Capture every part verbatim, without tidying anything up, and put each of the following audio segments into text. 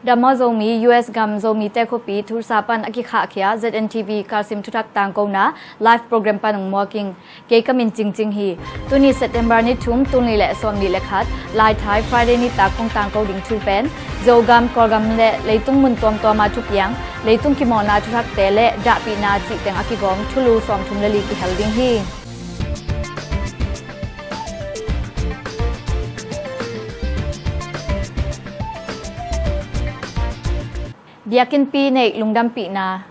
Dam aw Zomi, U S gam Zomite khuapi Tulsa pan a kikhahkhia Z N T V Khalsim thuthak tangkona live program pan hong muak ing. Kei ka min Cingcing hi. Tuni September ni thum, tul nih le sawm nih le khat, Laithai Friday nitak kong tangko ding thu pen Zogam, Kawlgam le leitung mun tuamtuama thupiang, leitung kimawlna thuthakte le dahpihna cih teng a kigawm thulu sawmthum le li kihel ding hi. Biakinnpi neih lungdampihna.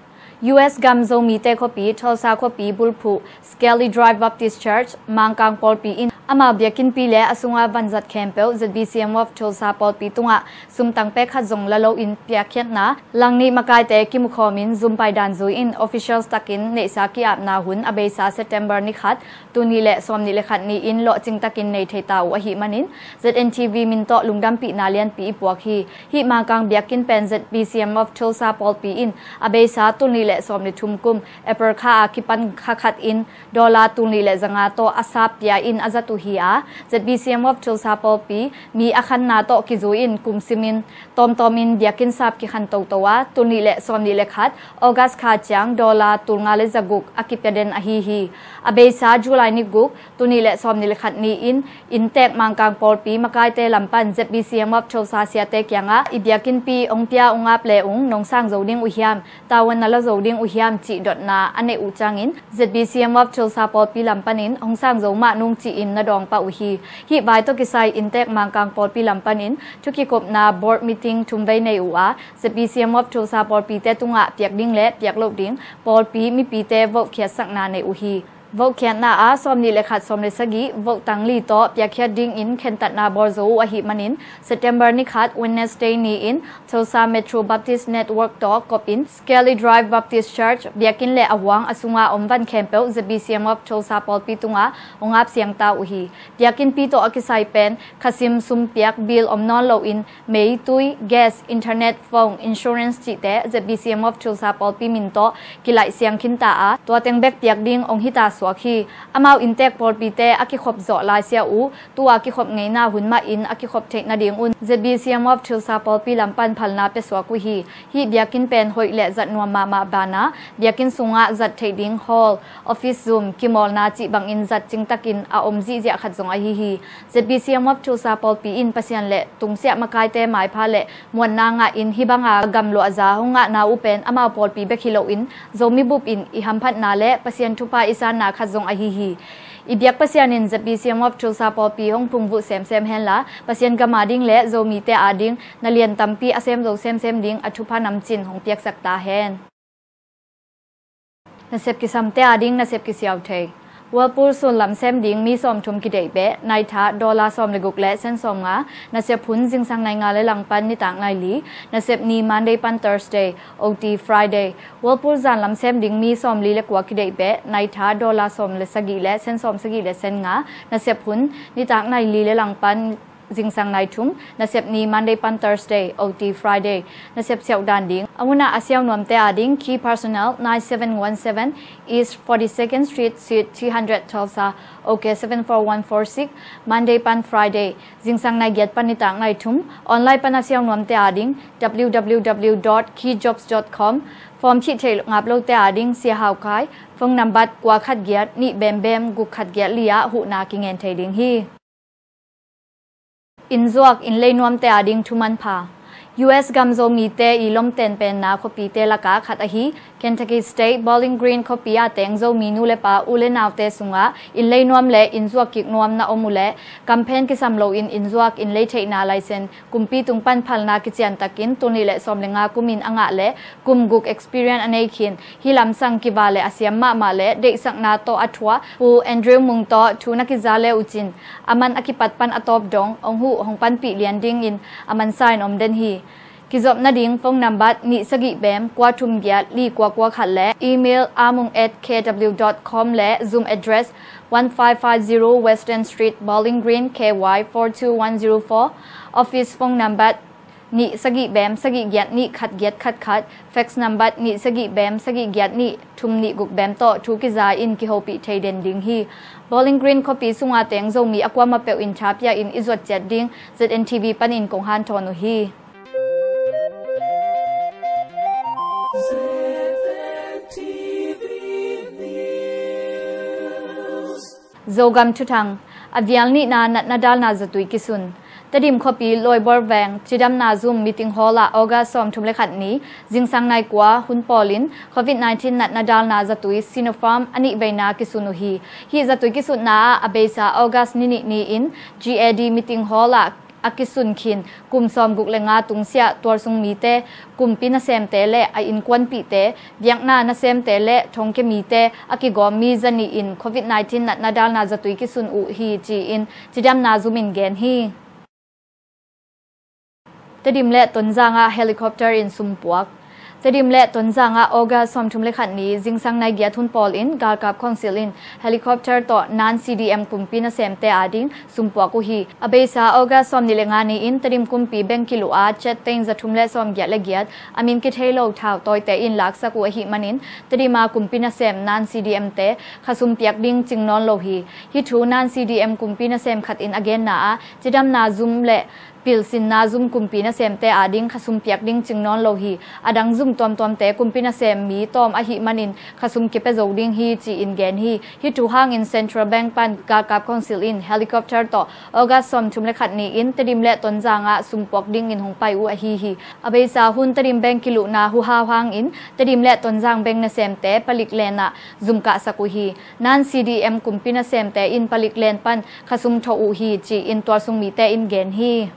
U S gam Zomite khuapi, Tulsa khuapi bulphuh Skelly Drive Baptist Church, Mangkang pawlpi in amau biakinnpi le a sunga vanzat khempeuh Z B C M of Tulsa pawlpi tungah sumtang pek khat zong la loin piakkhiatna, langnih makaite kimukhawmin zumpai dan zui-in officials takin neihsa ki-apna hun a beisa September ni khat, tul nih le sawm nih le khat ni-in lawhcing takin nei thei ta uh ahih manin Z N T V min tawh lungdampihna lianpi i puak hi. Hih Mangkang biakinn pen Z B C M of Tulsa pawlpi in a beisa tul nih le sawm le thum kum April kha a kipan kha khat in dollar tul nih le zanga tawh a sap pia in a zat uh hi a, Z B C M of Tulsa pawlpi mi a khanna tawh kizui-in kum simin tawmtawmin biakinn sap kikhan toto a, tul nih le sawm nih le khat August kha ciang dollar tul nga le za guk a kipia den ahi hi. A beisa July ni guk, tul nih le sawm nih le khat ni-in inntek Mangkang pawlpi makaite lam pan Z B C M of Tulsa siate kiangah i biakinnpi hong pia, hong ap le ung nong sang zo ding uh hiam, tavuan na la zo ding uh hiam cih dotna a neih uh ciangin Z B C M of Tulsa pawlpi lam panin hong sang zo mah nung ci-in na dawng pah uh hi. Hih vai tawh kisai inntek Mangkang pawlpi lam panin thu kikupna board meeting thum vei nei uh a, Z B C M of Tulsa pawlpite tungah piak ding le piak loh ding pawlpi mipite vote khiatsakna nei uh hi. Vote khiatna ah sawm nih le khat sawm le sagih vote tang li tawh piakkhiat dingin khentatna bawl zo uh ahih manin September ni khat Wednesday ni-in Tulsa Metro Baptist Network tawh kopin Skelly Drive Baptist Church biakinn le a huang a sunga om van khempeuh Z B C M of Tulsa pawlpi tungah hong ap siang ta uh hi. Biakinnpi tawh a kisai pen khasim sumpiak bill om nawn loin mei, tui, gas, internet, phone, insurance cihte Z B C M of Tulsa pawlpi min tawh kilaih siang khin ta a, tua teng bek piak ding hong hi ta suak hi. Amau inntek pawlpite a kikhop zawh laisia uh, tu-a kikhop ngeina hun mahin a kikhop theih nadingun Z B C M of Tulsa pawlpi lam pan phalna pia suak uh hi. Hih biakinn pen hoih le zat nuam mahmah banah biakinn sungah zat theih ding hall, office zum, kimawlna cih bangin zat cingtakin a om zihziah khat zong ahi hi. Z B C M of Tulsa pawlpi in Pasian le tungsiah makaite maipha le muanna ngahin hih banga gamluahza hong ngahna uh pen amau pawlpi bek hi loin Zomi bup in i hamphatna le Pasian thupha i sanna khat zong ahi hi. I biak Pasian in Z B C M of Tulsa pawlpi hong phungvuh semsem henla Pasian gam ading le Zomite ading na lian tampi a sem zo semsem ding a thupha namcin hong piaksak ta hen. Nasep kisamte ading nasep kisiau thei. Whirlpool sun lam sem ding mi sawmthum kideih beh, naitha dollar sawm le guk le sen sawm nga. Nasep hun zingsang nai nga le langpan nitak nai li. Nasep ni Monday pan Thursday, O T Friday. Whirlpool zan lam sem ding mi sawm li le kua kideih beh, naitha dollar sawm le sagih le sen sawm sagih le sen nga. Nasep hun nitak nai li le langpan zingsang nai thum, nasep ni Monday pan Thursday, O T Friday. Nasep siauh dan ding. A munah a siau nuamte ading, key personnel, nine seven one seven East forty-second Street, Suite three hundred, Tulsa, OK seven four one four six, Monday pan Friday, zingsang nai giat pan nitak nai thum. Online pan a siau nuamte ading, W W W dot key jobs dot com. Form thih theih ngap lote ading, Sia Hau Khai, phone number kua khat giat nih bem bem guk khat giat li ah huhna kingen thei ding hi. Innzuak innlei nuamte ading thu manpha. U S gam Zomite i lomten penna khuapite lakah khat ahi Kentucky State Bowling Green khuapi a teng Zomi nu le pa u le naute sungah innlei nuam le innzuak kik nuam na om uh leh kamphen kisam loin innzuak innlei theihna license kumpi tung pan phalna kiciantakin tul nih le sawm le nga kumin a ngah le kum guk experience a nei khin, hih lamsang kiva le a siam mahmah le deihsakna tawh a thuak Pu Andrew Mung tawh thu na kiza le uh cin, a man a kipat pan a tawp dong hong huh hong panpih lian dingin a mansa in om den hi. Kizop nading phone number nih sagih bem kua thum giat li kua kua khat le email amung at K W dot com le Zoom address one five five zero Western Street, Bowling Green, K Y four two one zero four. Office phone number nih sagih bem sagih giat nih khat giat khat khat, fax number nih sagih bem sagih giat nih thum nih guk bem tawh thu kiza in kihopih thei den ding hi. Bowling Green khuapi sunga teng Zomi a kuamah peuh in tha pia in i zuat ciat ding Z N T V panin kong hanthawn uh hi. Zogam thuthang. A vial nihna natna dalna zatui kisun. Tedim khuapi Loibor veng cidamna zum meeting hall ah August sawmthum le khat ni zingsang nai kua hun pawlin Covid nineteen natna dalna zatui Sinopharm a nih veina kisun uh hi. Hih zatui kisutna ah a beisa August ni nih ni-in G A D meeting hall ah a kisun khin kum sawmguk le nga tungsiah tualsung mite, kumpi nasemte le a innkuanpihte, biakna nasemte le thongkia mite a kigawm mi zanih in Covid nineteen natna dalna zatui kisun uh hi ci-in cidamna zum in gen hi. Tedim le Tonzang ah helicopter in sumpuak. Tedim le Tonzang ah August sawmthum le khat ni zingsang nai giat hun pawlin galkap khawngsil in helicopter tawh nan C D M kumpi nasemte ading sumpuak uh hi. A beisa August sawmnih le nga ni-in Tedim kumpi beng kiluh a chet teng zathum le sawmgiat le giat a min kithei lo thau tawite in laksak uh ahih manin Tedim a kumpi nasem nan C D M te khasum piak ding cing nawn lo hi. Hih thu nan C D M kumpi nasem khat in a genna ah cidamna zum le pilsinna zum kumpi nasemte ading khasum piak ding cing nawn lo hi. A dang zum tuamtuamte kumpi nasem mi tawm ahih manin khasum kipia zo ding hi ci-in gen hi. Hih thu hangin Central Bank pan galkap khawngsil in helicopter tawh August sawmthum le khat ni-in Tedim le Tonzang ah sumpuak dingin hong pai uh ahi hi. A beisa hun Tedim beng kiluhna huhau hangin Tedim le Tonzang beng nasemte palik len ah zum kahsak uh hi. Nan C D M kumpi nasemte in palik len pan khasum tho uh hi ci-in tualsung mite in gen hi.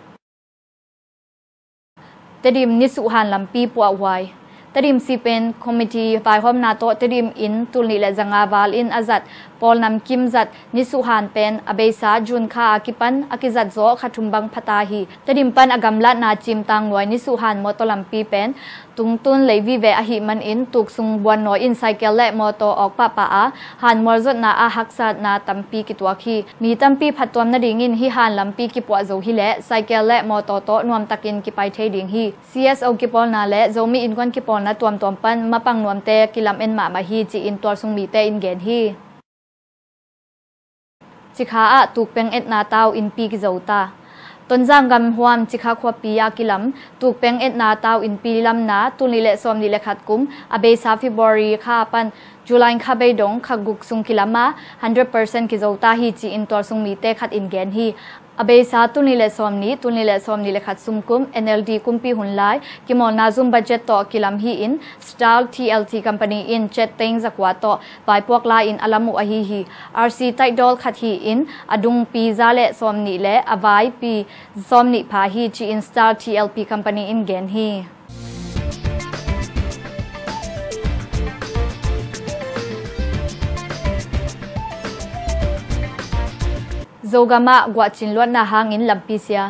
Tedim nisuhhan lampi puahhuai. Tedim sipen committee vaihawmna tawh Tedim in tulnih le zanga val in a zat pawl namkim zat nisuhhan pen a beisa June kha a kipan a kizat zawh kha thum bang phata hi. Tedim pan a gamlatna cimtang nuai nisuhhan mawtaw lampi pen tungtun lei vive ahih manin tuksung buannawi in cycle le mawtaw awk pahpah a hanmual zotna ah haksatna tampi kituak hi. Mi tampi phattuam nadingin hih han lampi kipuah zo hileh cycle le mawtaw tawh nuamtakin kipai thei ding hi. C S O kipawlna le Zomi Innkuan kipawlna tuamtuam pan mapang nuamte kilam en mahmah hi ci-in tualsung mite in gen hi. Cikha ah tukpeng etna tau innpi kizo ta. Tonzang gamhuam Cikha khuapi ah kilam tukpeng etna tau innpi lamna tulnih le sawmnih le khat kum a beisa February kha pan July kha bei dong kha guk sung kilam a hundred percent kizo ta hi ci-in tualsung mite khat in gen hi. A beisa tulnih le sawmnih, tulnih le sawmnih le khat sumkum N L D kumpi hun lai kimawlna zum budget tawh kilam hi-in Star T L T company in chet teng zakua tawh vaipuak lai-in a lam uh ahi hi. R C taihdawl khat hi-in a dungpi za le sawmnih le a vaipi sawmnih pha hi ci-in Star T L P company in gen hi. Zogam ah guahcin luatna hangin lampi sia.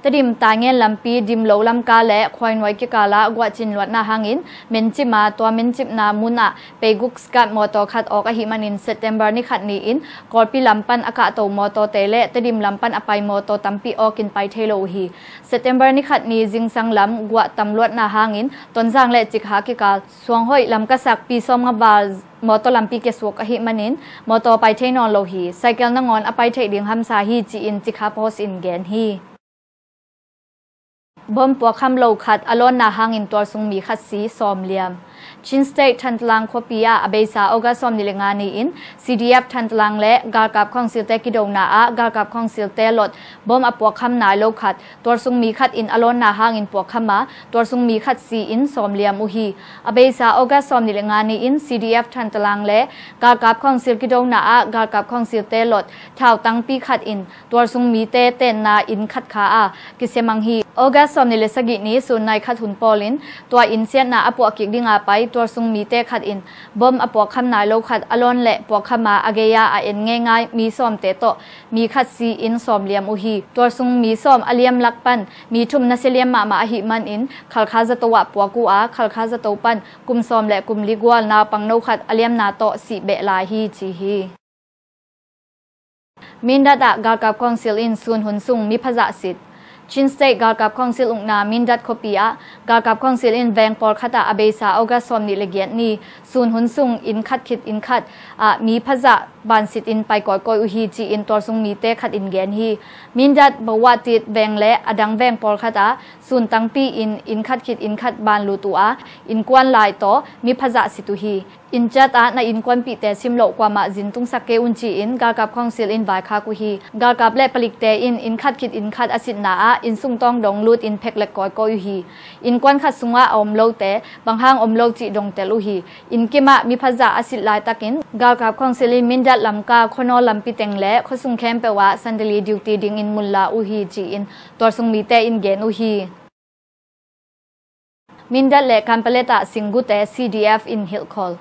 Tedim Taingen lampi Dimlo Lamka le Khuainuai kikal ah guahcin luatna hangin mencip a, tua mencipna mun ah peiguk skat mawtaw khat awk ahih manin September ni khat ni-in Kawlpi lam pan a kahto mawtawte le Tedim lam pan a pai mawtaw tampi awkin pai thei lo uh hi. September ni khat ni zingsang lam guah tam luatna hangin Tonzang le Cikha kikal suanghoih lam kasak pi sawmnga val mawtaw lampi kiasuak ahih manin mawtaw pai thei nawn lo hi. Cycle nangawn a pai theih ding hamsa hi ci-in Cikha Post in gen hi. Bom puakkham lo khat a lawnna hangin tualsung mi khat si, sawm liam. Chin State Thantlang khuapi ah a beisa August sawmnih le nga ni-in C D F Thantlang le galkap khawngsilte kidona ah galkap khawngsilte lot bom a puakkham nai lo khat tualsung mi khat in a lawnna hangin puakkham a, tualsung mi khat si-in sawm liam uh hi. A beisa August sawmnih le nga ni-in C D F Thantlang le galkap khawngsil kidona ah galkap khawngsilte lot thautangpi khat in tualsung mite tenna inn khat kha a kisiamang hi. August sawmnih le sagih ni sun nai khat hun pawlin tua inn siatna a puah kik dinga pai tualsung mite khat in bom a puakkham nai lo khat a lawn le puakkham a, a gei-a a en ngeingai mi sawmte tawh mi khat si-in sawm liam uh hi. Tualsung mi sawm a liam lak pan mi thum nasia liam mahmah ahih manin Khalkha zato ah puak uh a, Khalkha zato pan kum sawm le kum li gual naupang no khat a liamna tawh sih beh lai hi ci hi. Mindat ah galkap khawngsil in sun hun sung mi phazah sit. Chin State galkap khawngsil ukna Mindat khuapi ah galkap khawngsil in veng pawlkhat ah a beisa August sawmnih le giat ni sun hun sung inn khat khit inn khat ah mi phazah bansit in pai kawikawi uh hi ci-in tualsung mite khat in gen hi. Mindat Bawatit veng le a dang veng pawlkhat ah sun tangpi in inn khat khit inn khat ban lut uh a, innkuan lai tawh mi phazah sit uh hi. Inn chat ah na innkuanpihte sim loh kuamah zin tungsak kei un ci-in galkap khawngsil in vaikhak uh hi. Galkap le palikte in inn khat khit inn khat a sitna ah inn sungtawng dong lut in phek lek kawikawi uh hi. Innkuan khat sungah a om lote bang hang om lo cih dongtel uh hi. Inn kimah mipha zah a sit laitakin galkap khawngsil in Mindat, Lamka, khuanawl lampi teng le khuasung khempeuh ah sandali duty dingin mun la uh hi ci-in tualsung mite in gen uh hi. Mindat le Kanpalet ah singgute C D F in hilhkhawl.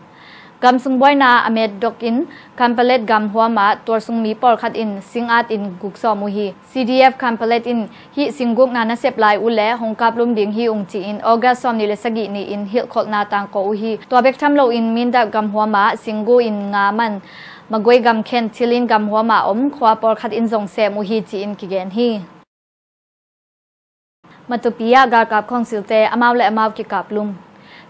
Gamsung buaina a metdok in Kanpalet gamhuam ah tualsung mi pawlkhat in singat in guk sawm uh hi. C D F Kanpalet in hih singgukna nasep lai uh le hong kaplum ding hi ung ci-in August sawmnih le sagih ni-in hilhkholhna tangko uh hi. Tua bek tham loin Mindat gamhuam ah singgu in nga man Magway gamkhen Thilin gamhuam ah om khua pawlkhat in zong sem uh hi ci-in kigen hi. Matupi ah galkap khawngsilte amau le amau kikaplum.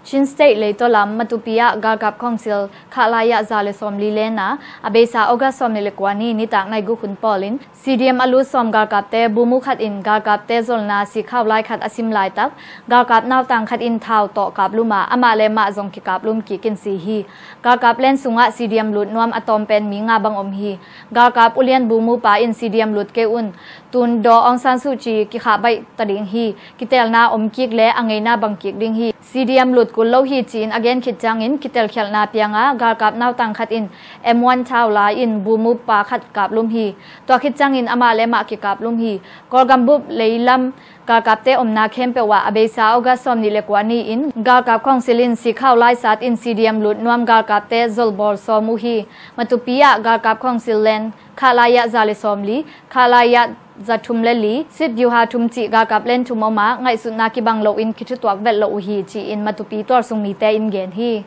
Chin State leitaw lam Matupi ah galkap khawngsil Khahlaiah za le sawmli lena a beisa August sawmnih le kua ni nitak nai guk hun pawlin C D M a lut sawm galkapte bumu khat in galkapte zolna sikhau lai khat a sim laitak galkap nautang khat in thau tawh kaplum a amah le mah zong kikaplum kik in si hi. Galkap len sungah C D M lut nuam a tawm pen mi nga bang om hi. Galkap ulian bumu pa in C D M lut kei un, tun daw Aung San Suu Kyi kikhah baih ta ding hi. Kitelna om kik le a ngeina bang kik ding hi. C D M lut kul lo hi ci-in a gen khit ciangin kitelkhialhna pianga galkap nautang khat in M one thau lai in bumu pa khat kaplum hi. Tua khit ciangin amah le mah kikaplum hi. Kawlgam bup leilam galkapte omna khempeuh ah a beisa August sawmnih le kua ni-in galkap khawngsil in sikhau laisat in C D M lut nuam galkapte zolbawl sawm uh hi. Matupi ah galkap khawngsil len Khahlaiah za le sawmli, Khahlaiah za thum le li, Sit Byuha thum cih galkap len thum om ah ngaihsutna kibang loin kithutuak vet lo uh hi ci-in Matupi tualsung mite in gen hi.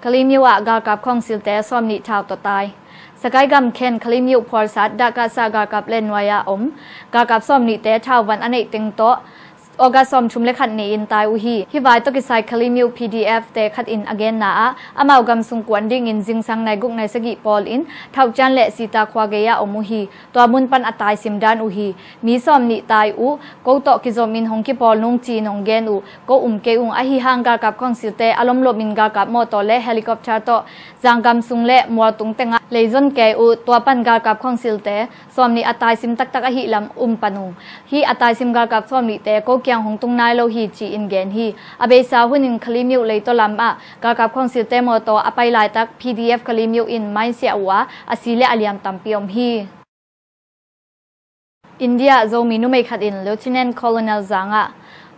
Kalimyo ah galkap khawngsilte sawmnih thau tawh tai. Sagaing gamkhen Kalimyo phualsat Dakasa galkap len nuai-ah om galkap sawmnihte thau van a neih teng tawh August sawmthum le khat ni-in tai uh hi. Hih vai tawh kisai Kalimyo P D F te khat in a genna ah amau gam sung kuan dingin zingsang nai guk nai sagih pawlin Thaucian le Sita khua gei-ah om uh hi. Tua mun pan a taisim dan uh hi. Mi sawmnih tai uh, ko tawh kizom in hong kipawl nung ci-in hong gen uh, ko um kei ung, ahi hang galkap khawngsilte a lomlom in galkap mawtaw le helicopter tawh zanggam sung le mualtung tengah leizon kei uh, tua pan galkap khawngsilte sawmnih a taisim taktak ahih lam um pan ung. Hih a taisim galkap sawmnihte ko kiang hong tung nai lo hi ci-in gen hi. A beisa hunin Kalimyo leitaw lam ah galkap khawngsilte mawtaw a pai laitak P D F Kalimyo in mainsiah uh a, a si le a liam tampi om hi. India Zomi numei khat in Lieutenant Colonel za ngah.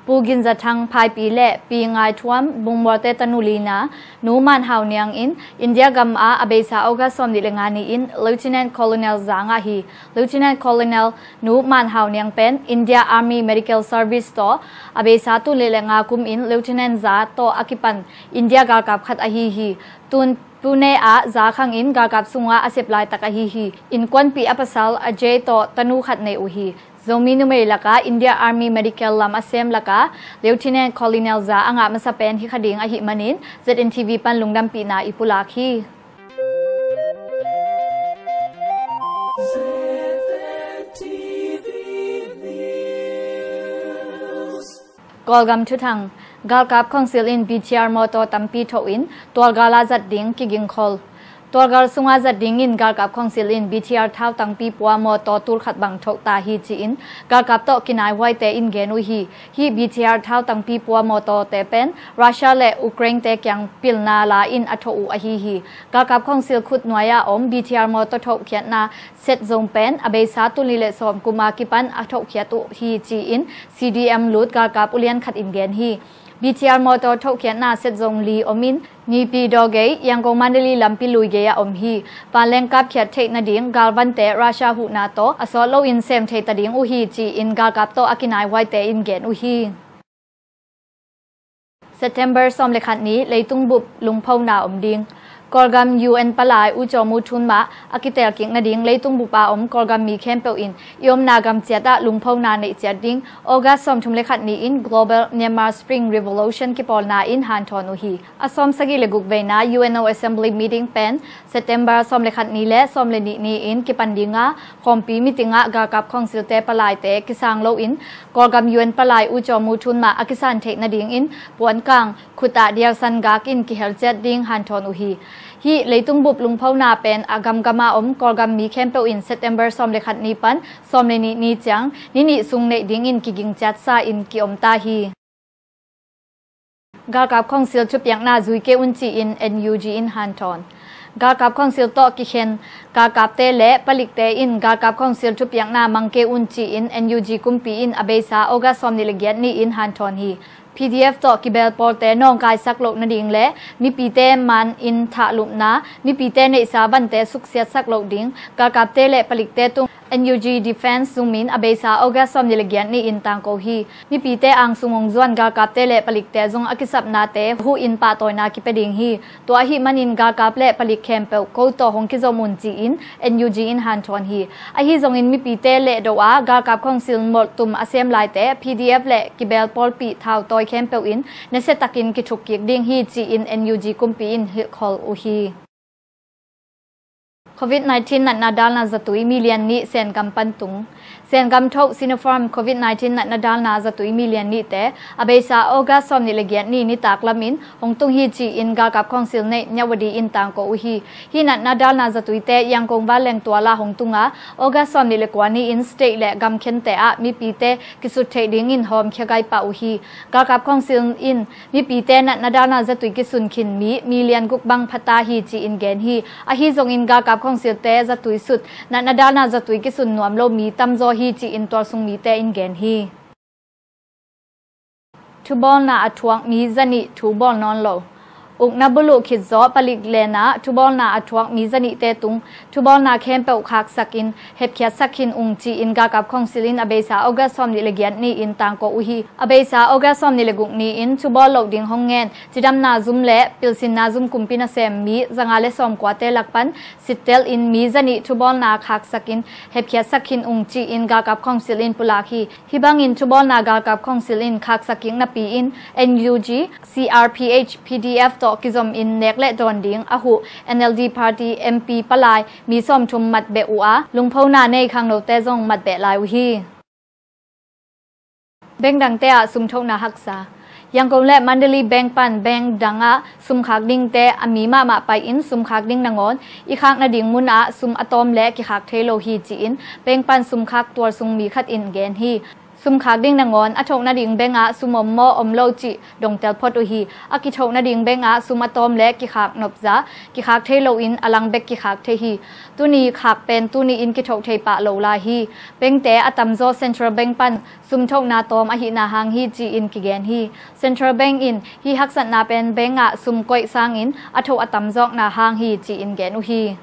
Pu Gin Za Thang Phaipi le Pi Ngai Thuam Bungmualte tanu lina Nu Man Hau Niang in India gam ah a beisa August sawmnih le nga ni-in Lieutenant Colonel za ngah hi. Lieutenant Colonel Nu Man Hau Niang pen India Army Medical Service tawh a beisa tul nih le nga kum in Lieutenant za tawh a kipan India galkap khat ahi hi. Tun Pune ah za khangin galkap sungah a sep laitak ahi hi. Innkuanpih a pasal Ajay tawh tanu khat nei uh hi. Zomi numei lakah India Army Medical lam a sem lakah Lieutenant Colonel za a ngah masa pen hi kha ding ahih manin Z N T V pan lungdampihna i pulak hi. Kawlgam thuthang. Galkap khawngsil in B T R mawtaw tampi thoh in tualgal ah zat ding kigingkhol. Tualgal sungah zat dingin galkap khawngsil in B T R thau tangpi pua mawtaw tul khat bang thoh ta hi ci-in galkap tawh kinaihuaite in gen uh hi. Hih B T R thau tangpi pua mawtawte pen Russia le Ukraine te kiang pilna la in a thoh uh ahi hi. Galkap khawngsil khut nuai-ah om B T R mawtaw thohkhiatna set zong pen a beisa tul nih le sawm kum a kipan a thohkhiat uh hi ci-in C D M lut galkap ulian khat in gen hi. B T R mawtaw thohkhiatna set zong li om in Nipi daw gei Yangon Mandalay lampi lui gei-ah om hi. Vanleng kapkhiat theih nading galvante Russia huhna tawh a sawt loin sem thei ta ding uh hi ci-in galkap tawh a kinaihuaite in gen uh hi. September sawm le khat ni leitung bup lungphona om ding. Kawlgam U N palai U Kyaw Mu Thun mah a kitelkik nading leitung bup a om Kawlgam mi khempeuh in i omna gam ciat ah lungphona neih ciat ding August sawmthum le khat ni-in Global Myanmar Spring Revolution kipawlna in hanthawn uh hi. A sawmsagih le guk veina U N O Assembly Meeting pen September sawm le khat ni le sawm le nih ni-in kipan ding a, khawmpi meeting ah galkap khawngsilte palaite kisang loin Kawlgam U N palai U Kyaw Mu Thun mah a kisan theih nadingin puankang khut ah dialsan gak in kihel ciat ding hanthawn uh hi. Hih leitung bup lungphona pen a gamgam a om Kawlgam mi khempeuh in September sawm le khat ni pan sawm le nih ni ciang ni nih sung neih dingin kiging ciatsa in ki-om ta hi. Galkap khawngsil thupiakna zui kei un ci-in N U G in hanthawn. Galkap khawngsil tawh kikhen galkapte le palikte in galkap khawngsil thupiakna mang kei un ci-in N U G kumpi in a beisa August sawmnih le giat ni-in hanthawn hi. P D F tawh kibelpawlte nawngkaisak loh nading le mipite man in thahlupna, mipite neihsa bante suksiatsak loh ding galkapte le palikte tung N U G Defence zum in a beisa August sawmnih le giat ni-in tangko hi. Mipite angsung hong zuan galkapte le palikte zong a kisapnate huh in pahtawina kipia ding hi. Tua ahih manin galkap le palik khempeuh ko tawh hong kizom un ci-in N U G in hanthawn hi. Ahi zongin mipite lehdo a galkap khawngsil molhtum a sem laite P D F le kibelpawlpih thautawi khempeuh in nasiatakin kithukkik ding hi ci-in N U G kumpi in hilhkhol uh hi. Covid nineteen natna dalna zatui milian nih Sengam pan tung. Sengam thoh Sinopharm Covid nineteen natna dalna zatui milian nihte a beisa August sawmnih le giat ni nitak lamin hong tung hi ci-in galkap khawngsil neih Myawaddy in tangko uh hi. Hih natna dalna zatuite Yangon vanleng tual ah hong tung a, August sawmnih le kua ni-in state le gamkhente ah mipite kisut theih dingin hawmkhia gai pah uh hi. Galkap khawngsil in mipite natna dalna zatui kisun khin mi milian guk bang pha ta hi ci-in gen hi. Ahi zongin galkap khawngsilte zatui sut, natna dalna zatui kisun nuam lo mi tamzaw hi ci-in tualsung mite in gen hi. Thubawlna a thuak mi zanih thu bawl nawn lo. Ukna buluh khit zawh palik lenah thubawlna a thuak mi zanihte tung thubawlna khempeuh khaksakin hepkhiatsak khin ung ci-in galkap khawngsil in a beisa August sawmnih le giat ni-in tangko uh hi. A beisa August sawmnih le guk ni-in thubawl loh ding hong ngen cidamna zum le pilsinna zum kumpi nasem mi zanga le sawmkuate lak pan sittel in mi zanih thubawlna khaksakin hepkhiatsak khin ung ci-in galkap khawngsil in pulak hi. Hih bangin thubawlna galkap khawngsil in khaksakkik napi-in N U G, C R P H, P D F tawh kizom in nek le dawn ding a huh N L D party M P palai mi sawmthum mat beh uh a, lungphona nei khangnote zong mat beh lai uh hi. Bank dangte ah sumthohna haksa. Yangon le Mandalay Bank pan bank dangah sumkhak dingte a mi mahmah pai-in sumkhak ding nangawn i khak nading munah sum a tawm le kikhak thei lo hi ci-in bank pan sumkhak tualsung mi khat in gen hi. Sumkhak ding nangawn a thoh nading bank ah sum om maw om lo cih dongtel phot uh hi. A kithoh nading bank ah sum a tawm le kikhak nopza kikhak thei loin a lang bek kikhak thei hi. Tuni khak pen tuni in kithoh thei pah lo lai hi. Bankte a tamzaw Central Bank pan sumthohna tawm ahihna hang hi ci-in kigen hi. Central Bank in hih haksatna pen bank ah sum koih sangin a thoh a tamzawkna hang hi ci-in gen uh hi.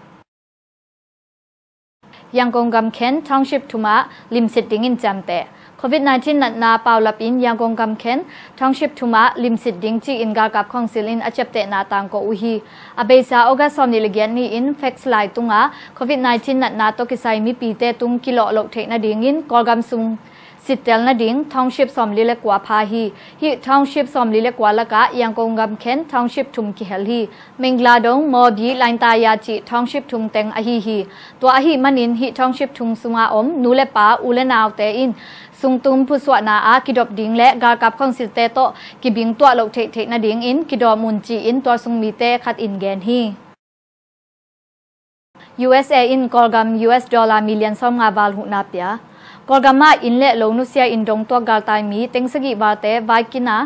Yangon gamkhen township thum ah limsit dingin ciamteh. Covid nineteen natna paulapin Yangon gamkhen township thum ah limsit ding ci-in galkap khawngsil in a ciaptehna tangko uh hi. A beisa August sawmnih le giat ni-in fax lai tunga Covid nineteen natna tawh kisai mipite tung kilawh loh theih nadingin Kawlgam sung sittel nading township sawmli le kua pha hi. Hih township sawmli le kua lakah Yangon gamkhen township thum kihel hi. Mengladong, Mawdi, Laintaya cih township thum teng ahi hi. Tua ahih manin hih township thum sunga om nu le pa, u le naute in sungtum phusuahna a kidop ding le galkap khawngsilte tawh kibing tuah loh theihtheih nadingin kidawm un ci-in tualsung mite khat in gen hi. U S A in Kawlgam U S dollar million sawmnga val huhna pia. Kawlgam ah inn le lo nusia in dongtuak galtai mi teng sagih valte vaikin a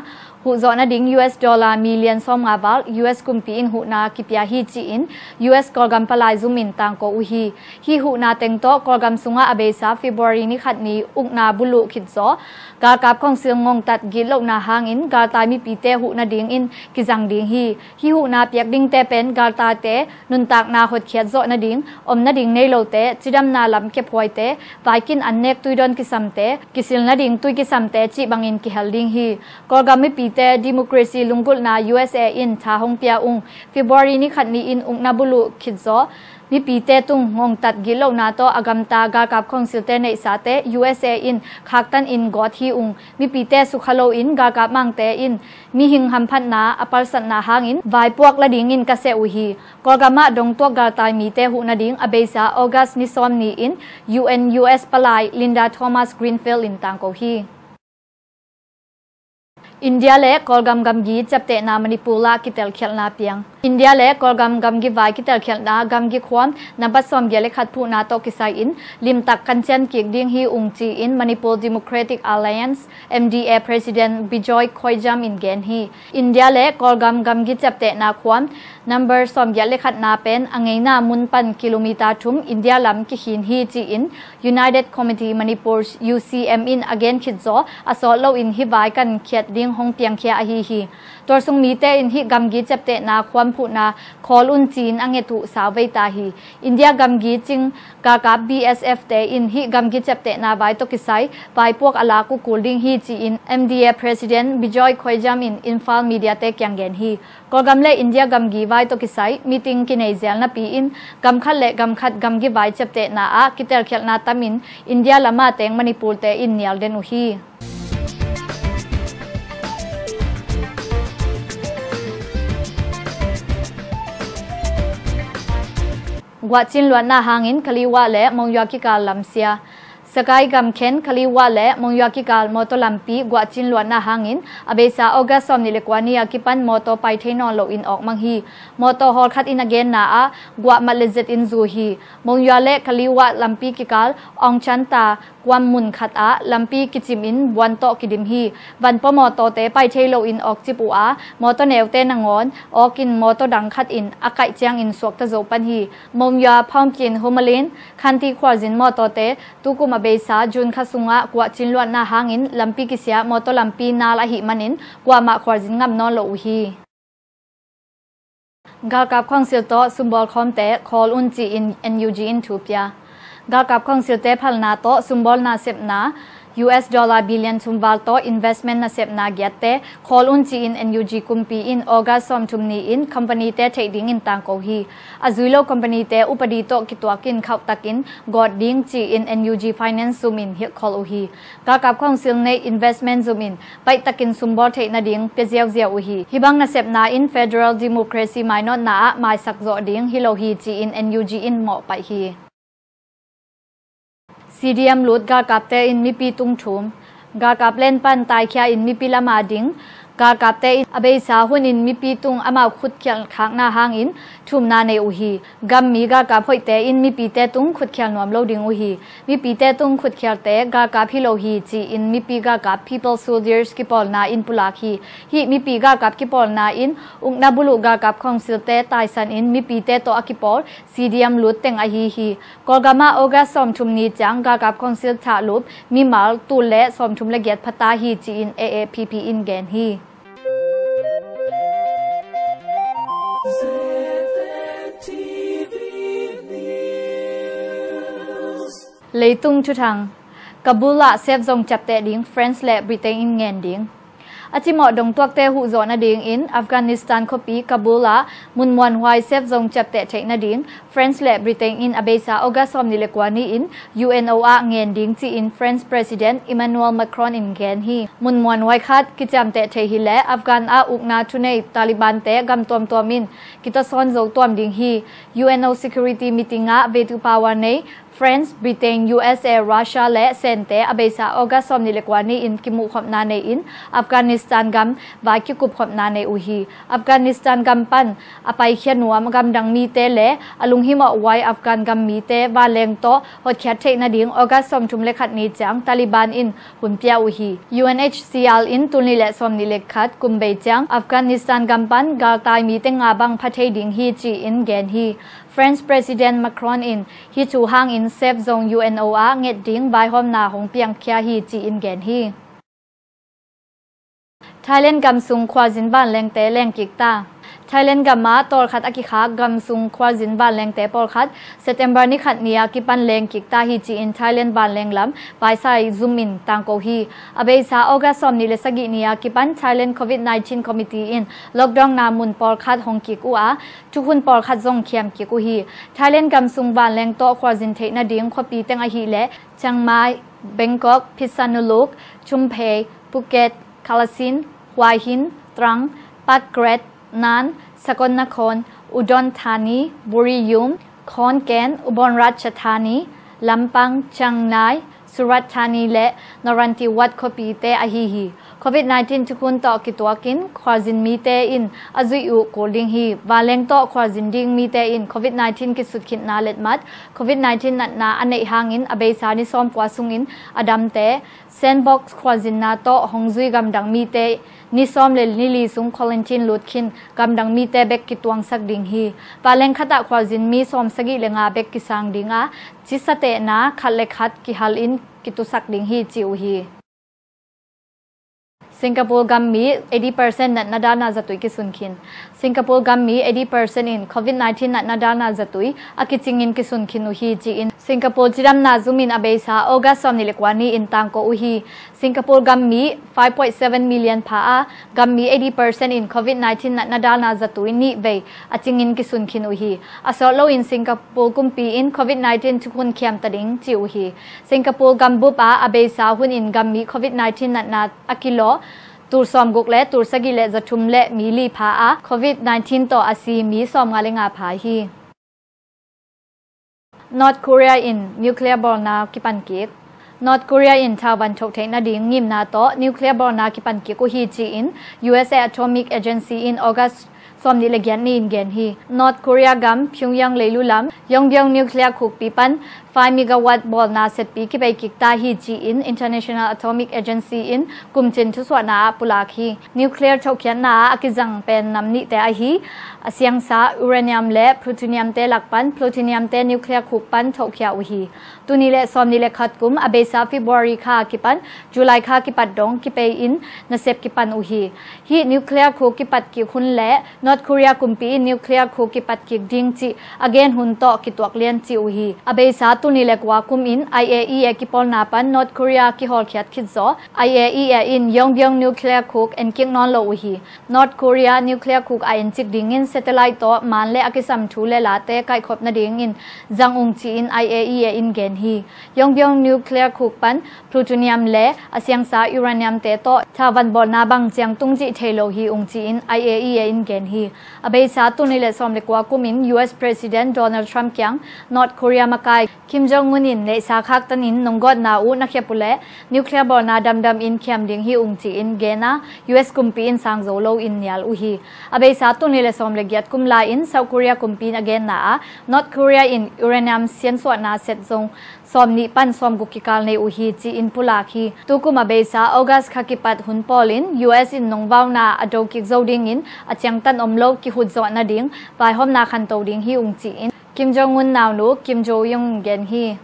huhzawh nading U S dollar million sawmnga val U S kumpi in huhna kipia hi ci-in U S Kawlgam palai zum in tangko uh hi. Hih huhna teng tawh Kawlgam sungah a beisa February ni khat ni ukna buluh khit zaw galkap khawngsil ngongtat gitlohna hangin galtai mipite huh nadingin kizang ding hi. Hih huhna piak dingte pen galtaite nuntakna hotkhiat zawh nading, om nading nei lote, cidamna lam kephuaite, vaikin an nek tuidawn kisamte, kisil nading tui kisamte cih bangin kihel ding hi. Kawlgam mipi Te democracy lunggulhna U S A in tha hong pia ung. February ni khat ni-in ukna buluh khitzaw mipite tung ngongtat gitlohna tawh a gamta galkap khongsilte neihsate U S A in khaktan in gawt hi ung. Mipite sukha loin galkap mangte in mihing hamphatna a palsatna hangin vaipuak la dingin ka seh uh hi. Kawlgamah dongtuak galtai mite huh nading a beisa August ni sawm ni-in U N U S palai Linda Thomas Greenfield in tangko hi. India le Kawlgam gamgi ciaptehna Manipur ah kitelkhialhna piang. India le Kawlgam gamgi vai kitelkhialhna gamgi khuam nambat sawmgiat le khat phuhna tawh kisai-in limtak kan cian kik ding hi ung ci-in Manipur Democratic Alliance, M D A President Bijoy Koijam in gen hi. India le Kawlgam gamgi ciaptehna khuam number sawmgiat le khatna pen a ngeina mun pan kilometer thum India lam kikhin hi ci-in United Committee Manipur, U C M, in a gen khitzaw a sawt loin hih vai kan khiat ding hong piangkhia ahi hi. Tualsung mite in hih gamgi ciaptehna khuam phuhna khawl un ci-in a nget uh sau vei ta hi. India gamgi cing galkap B S F te in hih gamgi ciaptehna vai tawh kisai vaipuak a lak uh kul ding hi ci-in M D A President Bijoy Koijam in Imphal media te kiang gen hi. Kawlgam le India gamgi vai tawh kisai meeting kinei zel napi-in gamkhat le gamkhat gamgi vai ciaptehna ah kitelkhialhna tamin India lamah teng Manipur te in nial den uh hi. Guahcin luatna hangin Kaliwah le Mongyua kikal lamsia. Sagaing gamkhen Kaliwah le Mongyua kikal mawtaw lampi guahcin luatna hangin a beisa August sawmnih le kua ni a kipan mawtaw pai thei nawn loin awk mang hi. Mawtaw hawlkhat in a genna ah guah mat le zet in zu hi. Mongyua le Kaliwah lampi kikal Aungchanta kuam mun khat ah lampi kicimin buan tawh kidim hi. Vanpaw mawtawte pai thei loin awkcip uh a, mawtaw neute nangawn awkin mawtaw dang khat in a kaih ciangin suakta zo pan hi. Mongyua, Phawmkin, Humalin, Khanti khualzin mawtawte tukum a beisa June kha sungah guahcin luatna hangin lampi kisia mawtaw lampi nal ahih manin kuamah khualzin ngam nawn lo uh hi. Galkap khawngsil tawh sumbawl khawmte khawl un ci-in N U G in thu pia. Galkap khawngsilte phalna tawh sumbawl nasepna U S dollar billion thum val tawh investment nasepna giatte khawl un ci-in N U G kumpi in August sawmthum ni-in company-te theih dingin tangko hi. A zui lo company-te upadi tawh kituakin khauhtakin gawt ding ci-in N U G finance zum in hilhkholh uh hi. Galkap khawngsil neih investment zum in baihtakin sumbawl theih nading pia ziauziau uh hi. Hih bang nasepna in federal democracy mainawtna ah maisak zawh ding hi lo hi ci-in N U G in mawhpaih hi. C D M lut galkapte in mipi tung thum. Galkap len pan taikhia in mipi lama ding galkapte in a beisa hunin mipi tung amau khutkhialh khakna hangin thumna nei uh hi. Gammi galkap hoihte in mipite tung khutkhial nuam lo ding uh hi. Mipite tung khutkhialte galkap hi lo hi ci-in mipi galkap People Soldiers kipawlna in pulak hi. Hih mipi galkap kipawlna in ukna buluh galkap khawngsilte taisan in mipite tawh a kipawl C D M lut teng ahi hi. Kawlgamah August sawmthum ni ciang galkap khawngsil thahlup mimal tul le sawmthum le giat phata hi ci-in A A P P in gen hi. Leitung thuthang. Kabul ah safe zone ciapteh ding France le Britain in ngen ding. A cimawh dongtuakte huhzawh nadingin Afghanistan khuapi Kabul ah munmuanhuai safe zone ciapteh theih nading France le Britain in a beisa August sawmnih le kua ni-in U N O ah ngen ding ci-in France President Emmanuel Macron in gen hi. Munmuanhuai khat kiciamteh thei hileh Afghan ah ukna thunei Taliban-te gam tuamtuam in kitasawn zo tuam ding hi. U N O security meeting ah vetu power nei France, Britain, U S A, Russia le Sente a beisa August sawmnih le kua ni-in kimuhkhopna nei-in Afghanistan gam vai kikupkhopna nei uh hi. Afghanistan gam pan a paikhia nuam gamdang mite le a lunghimawh huai Afghan gam mite vanleng tawh hotkhiat theih nading August sawmthum le khat ni ciang Taliban in hun pia uh hi. U N H C R in tul nih le sawmnih le khat kum bei ciang Afghanistan gam pan galtai mite nga bang pha thei ding hi ci-in gen hi. France President Macron in hih thu hangin safe zone U N O ah nget ding vaihawmna hong piangkhia hi ci-in gen hi. Thailand gam sung khualzin vanlengte lengkik ta. Thailand gamah tawlkhat a kikhak gamsung khualzin vanlengte pawlkhat September ni khat ni a kipan leng kik ta hi ci-in Thailand vanleng lam vaisai zum in tangko hi. A beisa August sawmnih le sagih ni a kipan Thailand covid nineteen committee in lockdown na mun pawlkhat hong kik uh a, thukhun pawlkhat zong khiam kik uh hi. Thailand gamsung vanleng tawh khualzin theih nading khuapi teng ahih leh Chiang Mai, Bangkok, Phitsanulok, Chumphei, Phuket, Kalasin, Hua Hin, Trang, Pakkret, Nan, Sakon Nakhon, Udon Thani, Buri Yum, Khon Kaen, Ubon Ratchathani, Lampang, Chiang Mai, Surat Thani le Naranti Wat khuapite ahi hi. Covid nineteen thukhun tawh kituakin khualzin mite in a zuih uh kul ding hi. Vanleng tawh khualzin ding mite in covid nineteen kisutkhitna letmat, covid nineteen natna a neih hangin a beisa ni sawmkua sungin a damte, Sandbox khualzinna tawh hong zui gamdang mite ni sawm le ni li sung quarantine lut khin gamdang mite bek kituangsak ding hi. Vanleng khatah khualzin mi sawmsagih le nga bek kisang ding a, cisatehna khat le khat kihal in kitusak ding hi ci uh hi. Singapore gammi eighty percent natna dalna zatui kisun khin. Singapore gammi eighty percent in covid nineteen natna dalna zatui a kicingin kisun khin uh hi ci-in Singapore cidamna zumin a beisa August sawmnih le kua ni in tangko uh hi. Singapore gammi five point seven million pha a, gammi eighty percent in covid nineteen natna dalna zatui nih vei a cingin kisun khin uh hi. A sawt loin Singapore kumpi in covid nineteen thukhun khiam ta ding ci uh hi. Singapore gambup ah a beisa hun in gammi covid nineteen natna a kilaw tul sawmguk le tul sagih le zathum le mi li pha a, covid nineteen tawh a si mi sawmnga le nga pha hi. North Korea in nuclear bawlna kipan kik. North Korea in thauvan thok theih nading ngimna tawh nuclear bawlna kipan kik uh hi ci-in U S A Atomic Agency in August sawmnih le giat ni in gen hi. North Korea gam Pyongyang leilu lam Yongbyon nuclear khukpi pan five megawatt bawlna setpi kipei kik ta hi ci-in International Atomic Agency in kumcin thusuahna ah pulak hi. Nuclear thokhiatna ah a kizang pen nam nihte ahi a siangsa uranium le plutonium te lak pan plutonium te nuclear khuk pan thokkhia uh hi. Tuni le sawmnih le khat kum a beisa February kha kipan July kha kipat dong kipei in nasep kipan uh hi. Hih nuclear khuk kipat kik hun le North Korea kumpi in nuclear khuk kipat kik ding cih a gen hun tawh kituak lian ci uh hi. A beisa tuni le kua kum in I A E A kipawlna pan North Korea kihawlkhiat khit zaw I A E A in Yongbyon nuclear khuk enkik nawn lo uh hi. North Korea nuclear khuk a encik dingin satellite tawh man le a kisam thu le late kaihkhop nadingin zang ung ci-in I A E A in gen hi. Yongbyon nuclear khuk pan plutonium le a siangsa uranium te tawh thauvan bawlna bang ciang tung cih thei lo hi ung ci-in I A E A in gen hi. A beisa tuni le sawm le kua kum in U S President Donald Trump kiang North Korea makai Kim Jong Un in neihsa khaktan in nonggawtna uh na khiap uh leh nuclear bawlna damdam in khiam ding hi ung ci-in gen a, U S kumpi in sang zo lo in nial uh hi. A beisa tuni le sawm le giat kum lai in South Korea kumpi in a genna ah North Korea in uranium siansuahna set zong sawmnih pan sawmguk kikal nei uh hi ci-in pulak hi. Tukum a beisa August kha kipat hun pawl in U S in nongvauna a do kik zo dingin a ciangtan om lo kihut zawh nading vaihawmna khanto ding hi ung ci-in Kim Jong Un naunu Kim Jong Un in gen hi.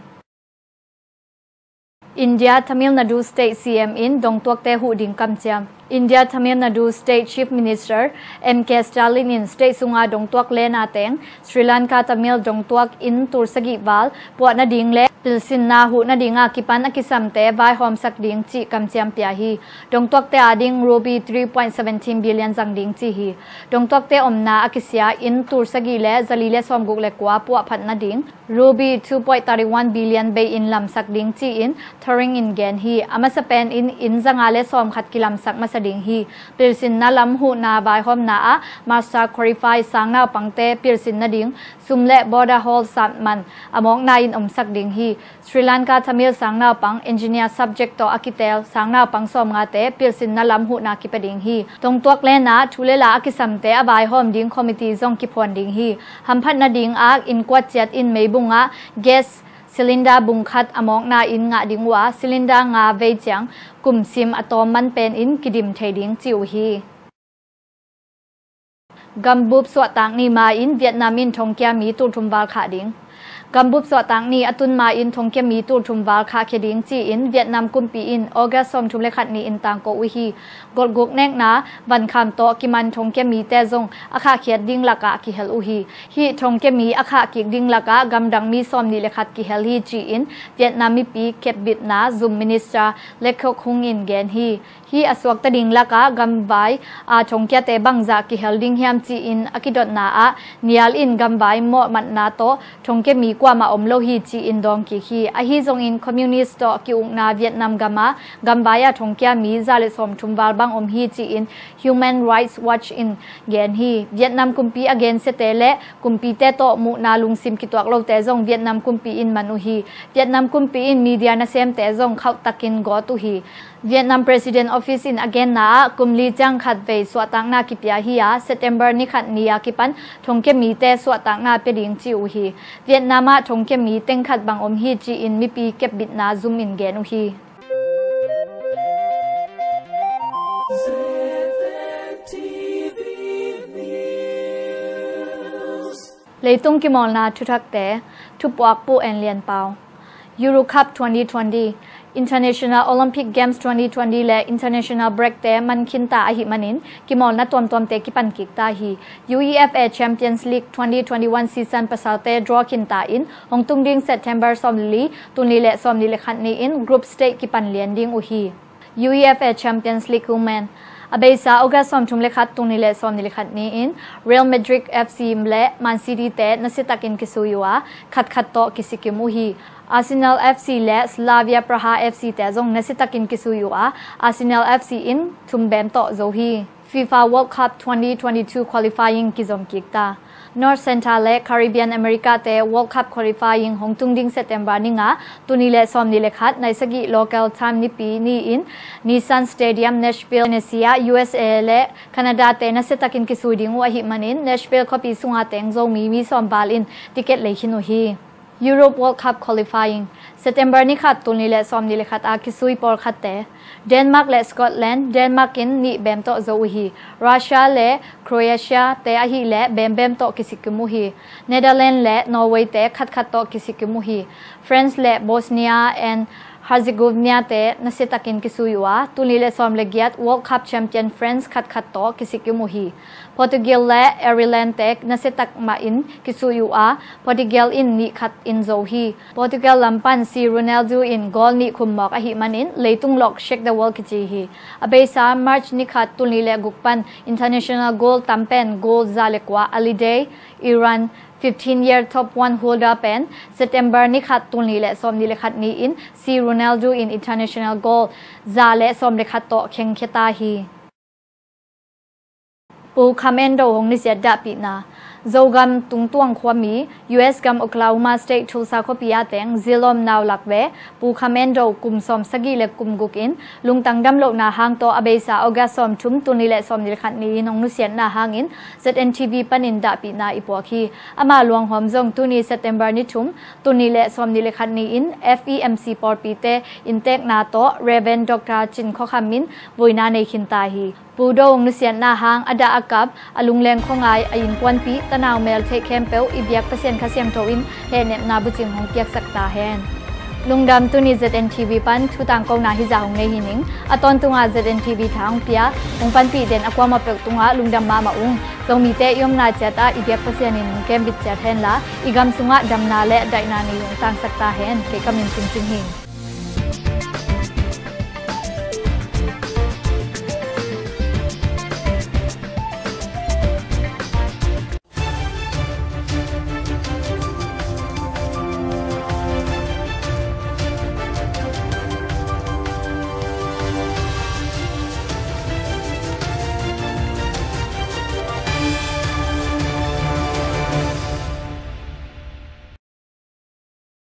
India Tamil Nadu State C M in dongtuakte huh ding kamciam. India Tamil Nadu State Chief Minister M K Stalin in state sunga dongtuak lena teng Sri Lanka Tamil dongtuak inn tul sagih val puah nading le pilsinna huh nadinga kipan a kisamte vaihawmsak ding cih kamciam pia hi. Dongtuakte ading rupee three point seventeen billion zang ding ci hi. Dongtuakte omna a kisia inn tul sagih le zali le sawmguk le kua puahphat nading rupee two point thirty one billion bei in lamsak ding ci-in Thoring in gen hi. A masa pen in inn zanga le sawmkhat kilamsak masa ding hi. Pilsinna lam huhna vaihawmna ah master qualified sangnaupangte pilsin nading sum le border hall satman a mawkna in omsak ding hi. Sri Lanka Tamil sangnaupang engineer subject tawh a kiteel sangnaupang sawmngate pilsinna lam huhna kipia ding hi. Dongtuak lena thu le la a kisamte a vaihawm ding committee zong kiphuan ding hi. Hamphat nading ah innkuat ciat in meibung ah gas cylinder bung khat a mawkna in ngah ding uh a, cylinder nga vei ciang kum sim a tawm man pen in kidim thei ding ci uh hi. Gambup suahtak ni ma-in Vietnam in thongkia mi tul thum val khah ding. Gambup suahtak ni a tun ma-in thongkia mi tul thum val khahkhia ding ci-in Vietnam kumpi in August sawmthum le khat ni-in tangko uh hi. Golhguk nekna vankham tawh kiman thongkia mite zong a khahkhiat ding lakah kihel uh hi. Hih thongkia mi a khahkik ding lakah gamdang mi sawmnih le khat kihel hi ci-in Vietnam mipi kepbitna zum minister Le Khok Hung in gen hi. Hih a suakta ding lakah gamvai a thongkiate bangzah kihel ding hiam ci-in a kidotna ah nial in gamvai mawhmatna tawh thongkia mi kuamah om lo hi ci-in dawngkik hi. Ahi zongin communist tawh ki-ukna Vietnam gam ah gamvai a thongkia mi za le sawmthum val bang om hi ci-in Human Rights Watch in gen hi. Vietnam kumpi a gensiate le kumpite tawh muhna lungsim kituak lote zong Vietnam kumpi in man uh hi. Vietnam kumpi in media nasemte zong khauhtakin gawt uh hi. Vietnam President Office in a genna ah kum li ciang khat vei suahtakna kipia hi a, September ni khat ni a kipan thongkia mite suahtakna pia ding ci uh hi. Vietnam ah thongkia mi teng khat bang om hi ci-in mipi kepbitna zum in gen uh hi. Leitung kimawlna thuthakte, thupuak Pu En Lian Pau. Euro Cup twenty twenty, International Olympic Games twenty twenty le international break te man khinta ahih manin kimawlna tuamtuamte kipan kik ta hi. UEFA Champions League twenty twenty-one season pasalte draw khinta in hong tung ding September sawmli, tul nih le sawmnih le khat ni-in group stage kipan lian ding uh hi. UEFA Champions League Women, a beisa August sawmthum le khat, tul nih le sawmnih le khat ni-in Real Madrid F C le Man City te nasiatakin kisui uh a, khatkhat tawh kisikim uh hi. Arsenal F C le Slavia Praha F C te zong nasiatakin kisui uh a, Arsenal F C in thum bem tawh zo hi. FIFA World Cup twenty twenty-two qualifying kizom kik ta. North Central le Caribbean America te World Cup qualifying hong tung ding September ni nga, tul nih le sawmnih le khat, nai sagih local time Nipi ni-in Nissan Stadium, Nashville, Tennessee ah U S A le Canada te nasiatakin kisui ding uh ahih manin Nashville khuapi sunga teng Zomi mi sawm val in ticket lei khin uh hi. Europe World Cup qualifying, September ni khat, tul nih le sawmnih le khat a kisui pawlkhatte. Denmark le Scotland, Denmark in nih bem tawh zo uh hi. Russia le Croatia te ahih leh bembem tawh kisikim uh hi. Netherlands le Norway te khatkhat tawh kisikim uh hi. France le Bosnia and Herzegovina te nasiatakin kisui uh a, tul nih le sawm le giat World Cup champion France khatkhat tawh kisikim uh hi. Portugal le Ireland te nasiatak mahin kisui uh a, Portugal in nih khat in zo hi. Portugal lam pan C Ronaldo in goal nih khum mawk ahih manin leitung lawk Shake the World kici hi. A beisa March ni khat, tul nih le guk pan international goal tam pen goal za le kua a lideih Iran fifteen year top one holder pen September ni khat, tul nih le sawmnih le khat ni-in C Ronaldo in international goal za le sawm le khat tawh khengkhia ta hi. Pu Kham En Do hong nusiat dahpihna. Zogam Tungtuang khuami, U S gam Oklahoma State Tulsa khuapi ah teng zilawm nau lak ve Pu Kham En Do kum sawm sagih le kum guk in lungtang damlohna hang tawh a beisa August sawmthum, tul nih le sawmnih le khat ni-in hong nusiatna hangin Z N T V panin dahpihna i puak hi. Ama luanghawm zong tuni September ni thum, tul nih le sawmnih le khat ni-in F E M C pawlpite inntekna tawh Reverend Doctor Cin Khua Kham in vuina nei khin ta hi. Pu Do hong nusiatna hang a dah a kap, a lungleng khuangai, a innkuanpih, tanau mel theih khempeuh i biak Pasian Kha Siangtho in hehnepna bucing hong piaksak ta hen. Lungdam. Tuni Z N T V pan thu tangkona hizah hong nei hi ning. A tawntungah Z N T V tha hong pia, hong panpih den a kuamah peuh tungah lungdam mahmah ung. Zomite i omna ciatah i biak Pasian in hong kembit ciat henla, i gam sungah damna le daihna ni hong tangsak ta hen. Kei ka min Cing Cing hi.